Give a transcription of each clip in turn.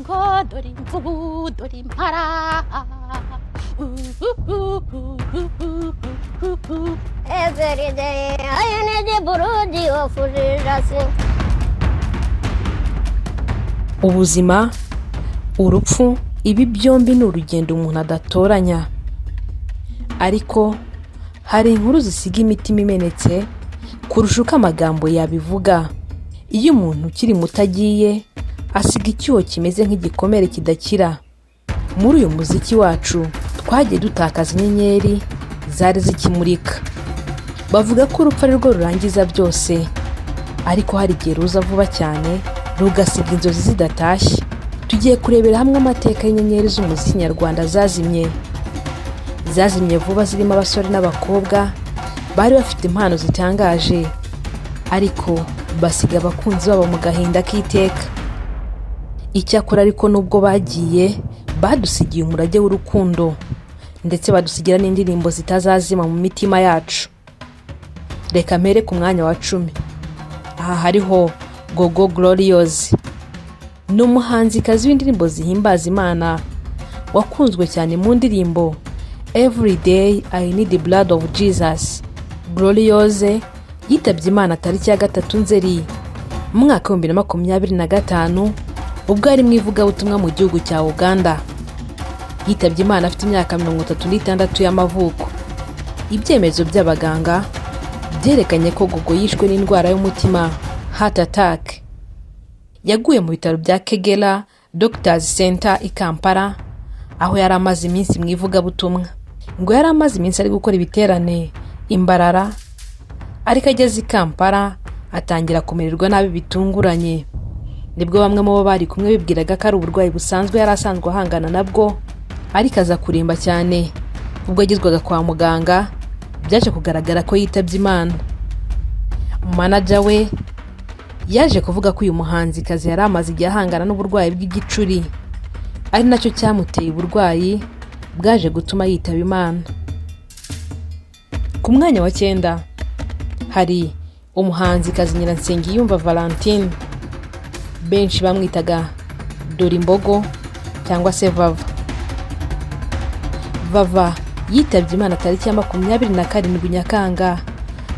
Imbogo, dore imvubu, dore impara. Every day I need the burudi of Jesus. Ubuzima, urupfu, ibi byombi ni urugendo umuntu adatoranya, ariko hari inkuru zisiga imitima imenetse kurusha uko amagambo yabivuga. Iyo umuntu ukiri muto agiye, asiga icyuho kimeze nk'igikomere kidakira. Muri uyu muziki wacu twagiye dutakaza inyenyeri zari zikimurika. Bavuga ko urupfu ari rwo rurangiza byose, ariko hari igihe ruza vuba cyane rugasiga inzozi zidatashye. Tugiye kurebera hamwe amateka y'inyenyeri z'umuziki nyarwanda zazimye, zazimye vuba, zirimo abasore n'abakobwa bari bafite impano zitangaje, ariko basiga abakunzi babo mu gahinda k'iteka. Icyakora ariko, nubwo bagiye, badusigiye umurage w'urukundo, ndetse badusigira n'indirimbo zitazazima mu mitima yacu. Reka mpere ku mwanya wa 10. Aha hariho Gogo Gloriose. Ni umuhanzikazi w'indirimbo zihimbaza Imana wakunzwe cyane mu ndirimbo "Every Day I Need the Blood of Jesus". Gloriose yitabye Imana tariki ya 3 Nzeri mu mwaka wa 2025, ubwo yari mu ivugabutumwa mu gihugu cya Uganda. Yitabye Imana afite imyaka 36 y'amavuko. Ibyemezo by'abaganga byerekanye ko Gogo yishwe n'indwara y'umutima, heart attack. Yaguye mu bitaro bya Kegera Doctors Center i Kampala, aho yari amaze iminsi mu ivugabutumwa. Ngo yari amaze iminsi ari gukora ibiterane i Mbarara, ariko ageze i Kampala atangira kumererwa nabi bitunguranye. Nibwo bamwe mu bo bari kumwe bibwiraga ko ari uburwayi busanzwe yari asanzwe ahangana nabwo, ariko aza kuremba cyane. Ubwo agezwaga kwa muganga, byaje kugaragara ko yitabye Imana. Manager we yaje kuvuga ko uyu muhanzikazi yari amaze igihe ahangana n'uburwayi bw'igicuri, ari nacyo cyamuteye uburwayi bwaje gutuma yitaba Imana. Ku mwanya wa 9 hari umuhanzikazi Nyiransengiyumva Valentine, benshi bamwitaga Dore Imbogo cyangwa se Vava. Vava yitabye Imana tariki ya 27 Nyakanga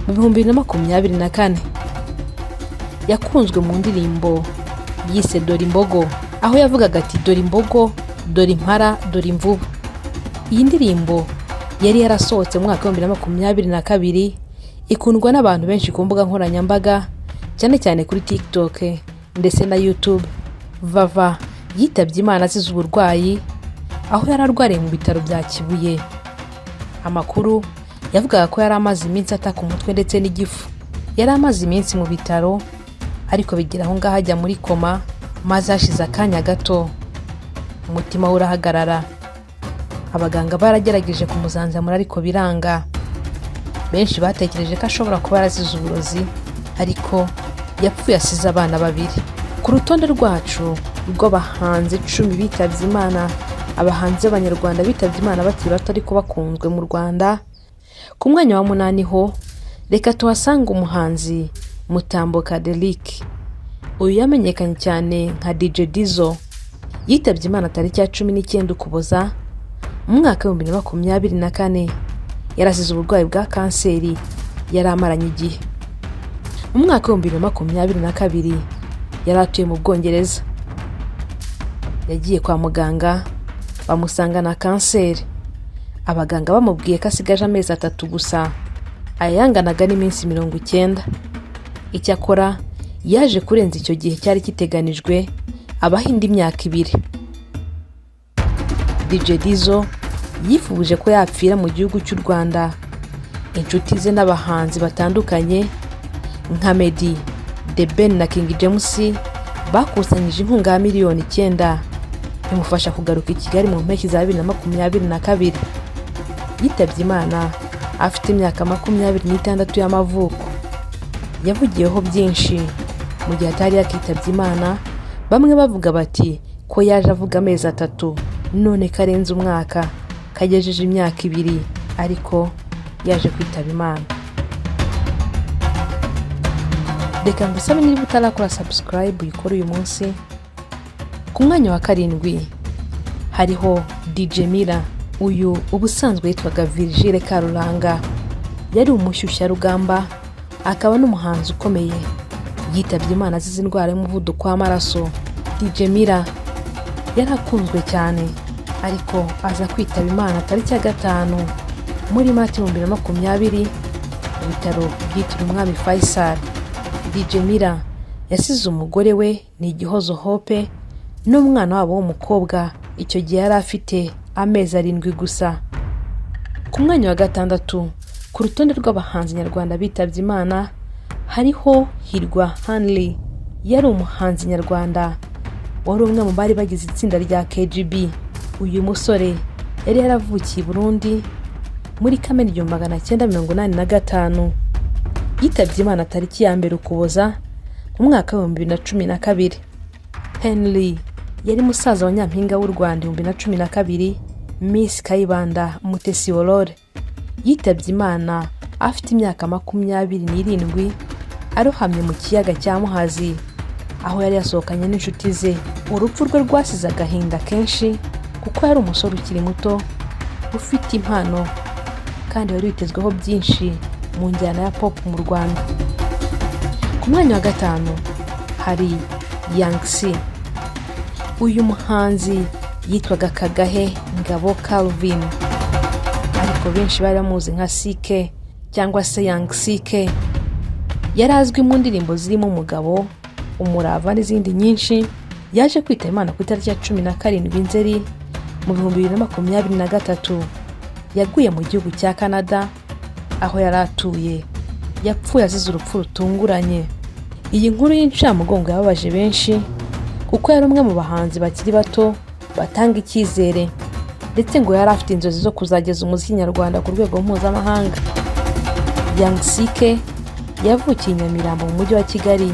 mu 2024. Yakunzwe mu ndirimbo yise "Dore Imbogo", aho yavugaga ati: "Dore imbogo, dore impara, dore imvubu". Iyi ndirimbo yari yarasohotse mu mwaka wa 2022, ikundwa n'abantu benshi ku mbuga nkoranyambaga, cyane cyane kuri TikTok ndetse na YouTube. Vava yitabye Imana azize uburwayi, aho yari arwariye mu bitaro bya Kibuye. Amakuru yavugaga ko yari amaze iminsi ataka umutwe ndetse n'igifu. Yari amaze iminsi mu bitaro, ariko bigira aho ngaho ajya muri koma, maze hashize akanya gato umutima we urahagarara. Abaganga baragerageje kumuzanzamura ariko biranga. Benshi batekereje ko ashobora kuba yarazize uburozi, ariko yapfuye asize abana babiri. Ku rutonde rwacu rw'abahanzi 10 bitabye Imana, abahanzi b'Abanyarwanda bitabye Imana bakiri bato ariko bakunzwe mu Rwanda, ku mwanya wa 8 ho reka tuhasanga umuhanzi Mutambuka Derrick. Uyu yamenyekanye cyane nka DJ Dizzo. Yitabye Imana tariki ya 19 Ukuboza mu mwaka wa 2024. Yarasize uburwayi bwa kanseri yari amaranye igihe. Mu mwaka wa 2022 yari atuye mu Bwongereza. Yagiye kwa muganga bamusangana kanseri. Abaganga bamubwiye ko asigaje amezi 3 gusa, aya yanganaga n'iminsi 90. Icyakora yaje kurenza icyo gihe cyari giteganijwe, abaho indi myaka 2. DJ Dizzo yifuje ko yapfira mu gihugu cy'u Rwanda. Inshuti ze n'abahanzi batandukanye nka Meddy, The Ben na King James bakusanyije inkunga ya miliyoni 9, imufasha kugaruka i Kigali mu mpeshyi za 2022. Yitabye Imana afite imyaka 26 y'amavuko. Yavugiyeho byinshi mu gihe atari yakitabye Imana. Bamwe bavuga bati: "Ko yaje avuga amezi 3, none karenze umwaka, kagejeje imyaka 2?" Ariko yaje kwitaba Imana. Reka ngusabe, niba utarakora subscribe, uyikore uyu munsi. Ku mwanya wa karindwi hariho DJ Miller. Uyu ubusanzwe yitwaga Virgile Karuranga, yari umushyushyarugamba akaba n'umuhanzi ukomeye. Yitabye Imana azize indwara y'umuvuduko w'amaraso. DJ Miller yari akunzwe cyane, ariko aza kwitaba Imana tariki ya 5 muri Mata 2020 mu bitaro byitiriwe Umwami Faisal. DJ Miller yasize umugore we ni Igihozo Hope n'umwana wabo w'umukobwa, icyo gihe yari afite amezi 7 gusa. Ku mwanya wa gatandatu ku rutonde rw'abahanzi nyarwanda bitabye Imana hariho Hirwa Henry. Yari umuhanzi nyarwanda wari umwe mu bari bagize itsinda rya KGB. Uyu musore yari yaravukiye i Burundi muri Kamena 1985. Yitabye Imana tariki ya 1 Ukuboza mu mwaka wa 2012. Henry yari musaza wa Nyampinga w'u Rwanda 2012, Miss Kayibanda Mutesi Aurore. Yitabye Imana afite imyaka 27, arohamye mu kiyaga cya Muhazi aho yari yasohokanye n'inshuti ze. Urupfu rwe rwasize agahinda kenshi kuko yari umusore ukiri muto ufite impano kandi wari witezweho byinshi mu njyana ya pop mu Rwanda. Ku mwanya wa gatanu hari Young C. Uyu muhanzi yitwaga Kagahe Ngabo Calvin, ariko benshi bari bamuzi nka CK cyangwa se Young CK. Yari azwi mu ndirimbo zirimo Umugabo, Umurava n'izindi nyinshi. Yaje kwitaba Imana ku itariki ya 17 Nzeri mu 2023. Yaguye mu gihugu cya Canada aho yari atuye. Yapfuye azize urupfu rutunguranye. Iyi nkuru y'incamugongo yababaje benshi kuko yari umwe mu bahanzi bakiri bato batanga icyizere, ndetse ngo yari afite inzozi zo kuzageza umuziki nyarwanda ku rwego mpuzamahanga. Young CK yavukiye i Nyamirambo mu mujyi wa Kigali.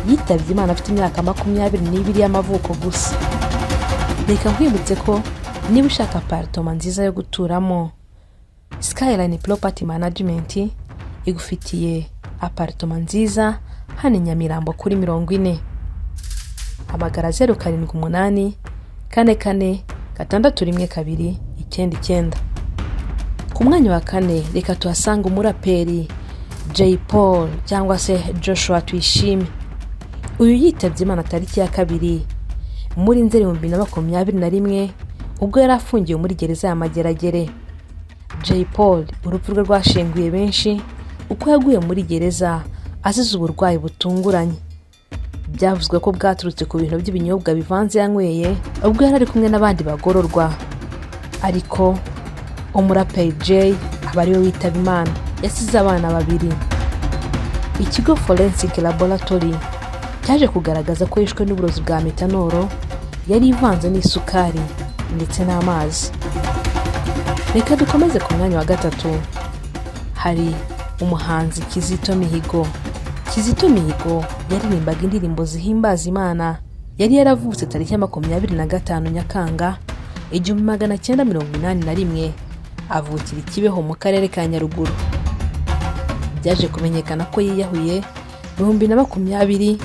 Yitabye Imana afite imyaka 22 y'amavuko gusa. Reka nkwibutse ko niba ushaka apartment nziza yo guturamo, Skyline Property Management igufitiye apartment nziza hano i Nyamirambo kuri 40. Hamagara 0784 46 12 99. Ku mwanya wa kane reka tuhasanga umuraperi Jay Polly cyangwa se Joshua Tuyishime. Uyu yitabye Imana tariki ya 2 muri Nzeri 2021 ubwo yari afungiwe muri gereza ya Mageragere. Jay Polly urupfu rwe rwashenguye benshi uko yaguye muri gereza azize uburwayi butunguranye. Byavuzwe ko bwaturutse ku bintu by'ibinyobwa bivanze yanyweye ubwo yari ari kumwe n'abandi bagororwa, ariko umuraperi Jay aba ariwe witaba Imana. Yasize abana babiri. Ikigo Forensic Laboratory cyaje kugaragaza ko yishwe n'uburozi bwa methanol yari ivanze n'isukari ndetse n'amazi. Reka dukomeze. Ku mwanya wa gatatu hari umuhanzi Kizito Mihigo. Kizito Mihigo yaririmbaga indirimbo zihimbaza Imana. Yari yaravutse tariki ya 25 Nyakanga 1981, avukira i Kibeho mu karere ka Nyaruguru. Byaje kumenyekana ko yiyahuye 2020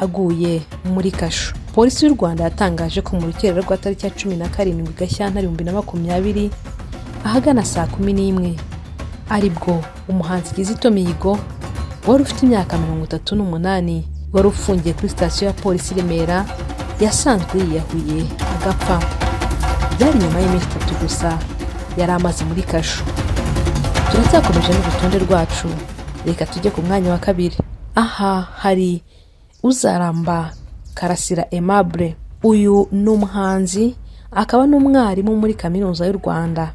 aguye muri kasho. Polisi y'u Rwanda yatangaje ko mu rukerera rwa tariki ya 17 Gashyantare 2020 ahagana saa 11 aribwo umuhanzi Kizito Mihigo wari ufite imyaka 38, wari ufungiye kuri sitasiyo ya polisi i Remera, yasanzwe yiyahuye agapfa. Byari nyuma y'iminsi 3 gusa yari amaze muri kasho. Turacyakomeje n'urutonde rwacu, reka tujye ku mwanya wa kabiri. Aha hari Uzaramba Karasira Aimable. Uyu ni umuhanzi akaba n'umwarimu muri Kaminuza y'u Rwanda.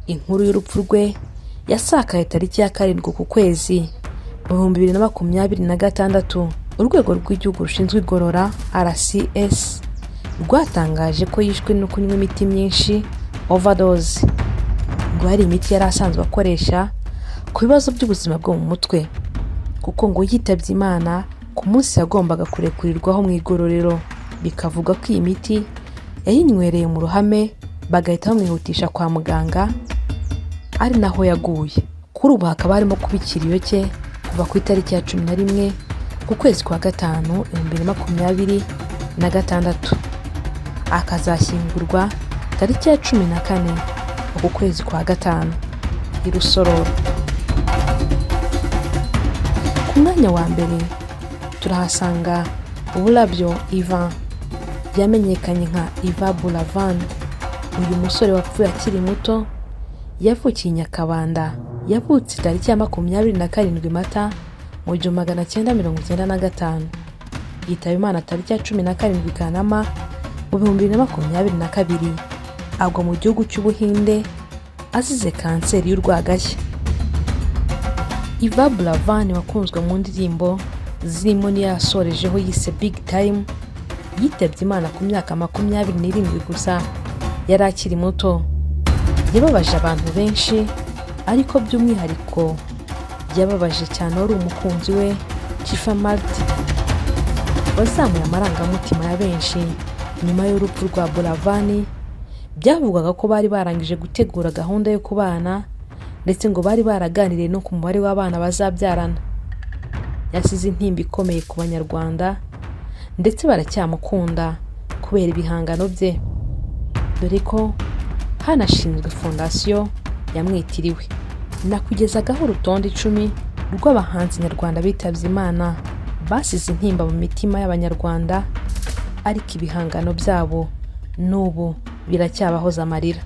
Inkuru y'urupfu rwe yasakaye tariki ya 7 ku kwezi mu 2026. Urwego rw'igihugu rushinzwe igorora, RCS, rwatangaje ko yishwe no kunywa imiti myinshi, overdose. Ngo hari imiti yari asanzwe akoresha ku bibazo by'ubuzima bwo mu mutwe, kuko ngo yitabye Imana ku munsi yagombaga kurekurirwaho mu igororero. Bikavuga ko iyi miti yayinywereye mu ruhame, bagahita bamwihutisha kwa muganga ari naho yaguye. Kuri ubu hakaba harimo kuba ikiriyo cye kuva ku itariki ya 11 ku kwezi kwa gatanu 2026. Akazashyingurwa tariki ya 14 uku kwezi kwa gatanu i Rusororo. Ku mwanya wa mbere turahasanga Burabyo Ivan, yamenyekanye nka Yvan Buravan. Uyu musore wapfuye akiri muto yavukiye i Nyakabanda. Yavutse tariki ya 27 Mata mu 1995, yitaba Imana tariki ya 17 Kanama mu 2022, agwa mu gihugu cy'Ubuhinde azize kanseri y'urwagashya. Yvan Buravan wakunzwe mu ndirimbo zirimo n'iyo yasorejeho yise Big Time, yitabye Imana ku myaka 27 gusa, yari akiri muto. Yababaje abantu benshi, ariko by'umwihariko yababaje cyane wari umukunzi we Chiffa Marty, wazamuye amarangamutima ya benshi nyuma y'urupfu rwa Buravan. Byavugwaga ko bari barangije gutegura gahunda yo kubana, ndetse ngo bari baraganiriye no ku mubare w'abana bazabyarana. Yasize intimba ikomeye ku Banyarwanda, ndetse baracyamukunda kubera ibihangano bye, dore ko hanashinzwe fondasiyo yamwitiriwe. Nakugezagaho urutonde 10 rw'abahanzi nyarwanda bitabye Imana basize intimba mu mitima y'Abanyarwanda, ariko ibihangano byabo n'ubu biracyabahoza amarira.